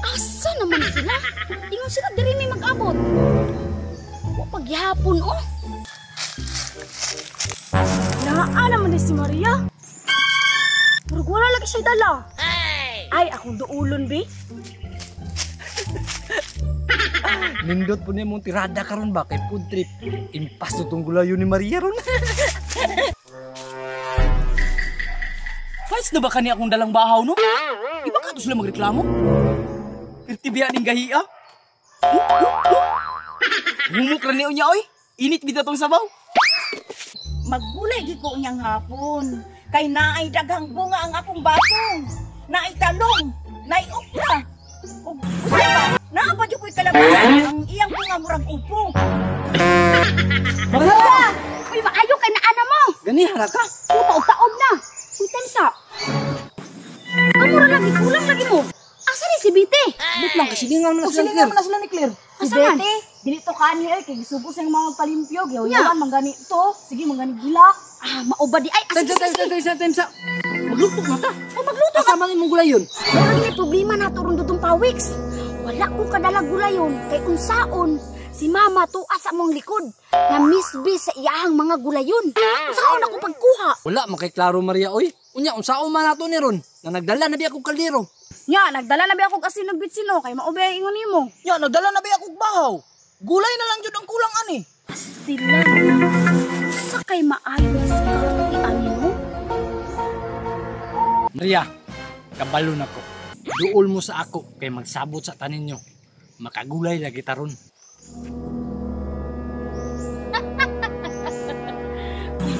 Asa naman sila? Ingon sila diri may mag-abot. Wa pagyapon oh. Naa naman ni si Maria. Murag wala lagi siya dala. Ay, akong duulon bi. Nindot po niya mong tirada karon ba kay food trip. Impas to tong gulayo ni Maria ron. Pais na ba kani akong dalang bahaw no? Iba ka to sila magreklamo? Pirtibiya ning gahia. Humok ra niyo niya oy. Init bitaw tong sabaw. Maggulay gi ko niyang hapon. Kay naay daghang bunga ang akong batong. Naay talong, naay okra. Ug usa pa, naa pa jud ko'y kalabasa. Ang iyang bunga murag upo. Maria! Uy, maayo kay naana mo. Gani hara ka. Taog-taog na. Uy, tensa. Amo ra lagi kulang lagi mo. Asa ni si Bite? But lang kasi silingan man na sila ni Silingan man na sila ni Claire. Si Bete, dili to kani ay kay gisugo sa mga magpalimpyo, giyawan man gani to. Sige man gani gilak. Ah, mao ba di ay Tensa, asa tensa, tensa, tensa. Magluto na ta. O magluto Asa man imong gulayon? Murag may problema nato ron dutong pawiks. Wala ko kadala gulayon kay unsaon si mama tuas sa among likod na misbi sa iyahang mga gulayon. Unsaon ako pagkuha? Wala man kay klaro Maria oy. Unya unsaon man nato ni ron? Na nagdala na bi akong kaldero. Nya, nagdala na bi ako asin ug bitsino kay mao ba ingon nimo. Nya, nagdala na bi akong bahaw. Gulay na lang jud ang kulang ani. Sila. Sa kay maayo diskarte ani mo? Maria, kabalo na ko. Duol mo sa ako kay magsabot sa tanin nyo. Makagulay lagi taron.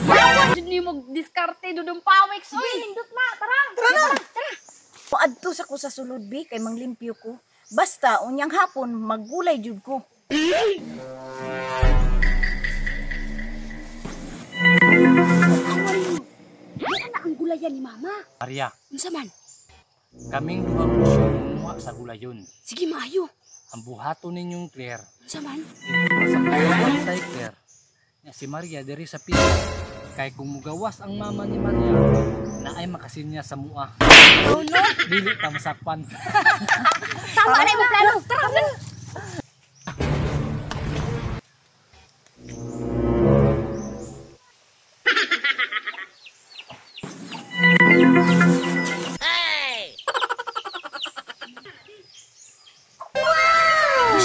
Yawa jud nimo diskarte dudong pawiks oy. Nindot na, tara. Tara na. Tara. Paadto sa ko sa sulod bi kay manglimpyo ko. Basta unyang hapon maggulay jud ko. Wala na ang gulayan ni mama. Maria, Unsa man? Kaming duha ko siya munguha sa gulayon. Sige maayo. Ang buhaton ninyong Claire. Unsa man? Dito sa bantay Claire. Nya si Maria diri sa pila. Kay kung mugawas ang mama ni Maria, naay makasinya sa mua. Oh no. Dili ta masakpan. Tama na imong plano. Tara.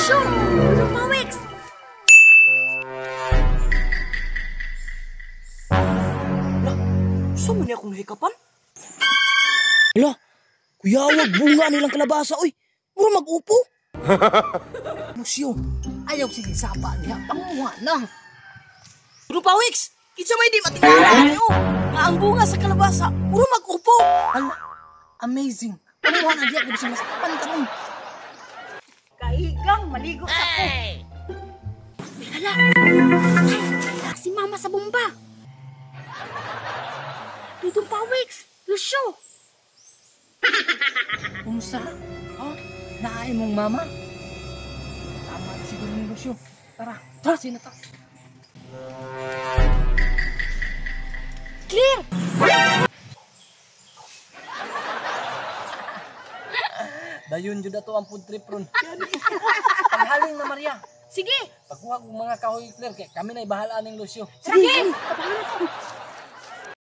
Sure, Dudong Pawiks. Lah, sa man niya akong nahikapan? Lah, kuyawag bunga nilang kalabasa oy. Mura mag-upo. Lucio, ayaw sige sapa niya, panguha na. Dudong Pawiks, kinsa may di matingala niyo? Nga ang bunga sa kalabasa, mura mag-upo. Ala, amazing. Panguha na diya kung sa masakpan karon. Kahigang maligo sa ko. Hala. Ay, si mama sa bomba. Dudong Pawiks, Lucio. Unsa? Ha? Naay mong mama? Tama na siguro ni Lucio. Tara, tara sina ta. Clear. Dayon jud ato ang food trip ron. Paghaling na Maria. Sige. Pagkuha kong mga kahoy Claire kay kami na'y bahala ning Lucio. Sige.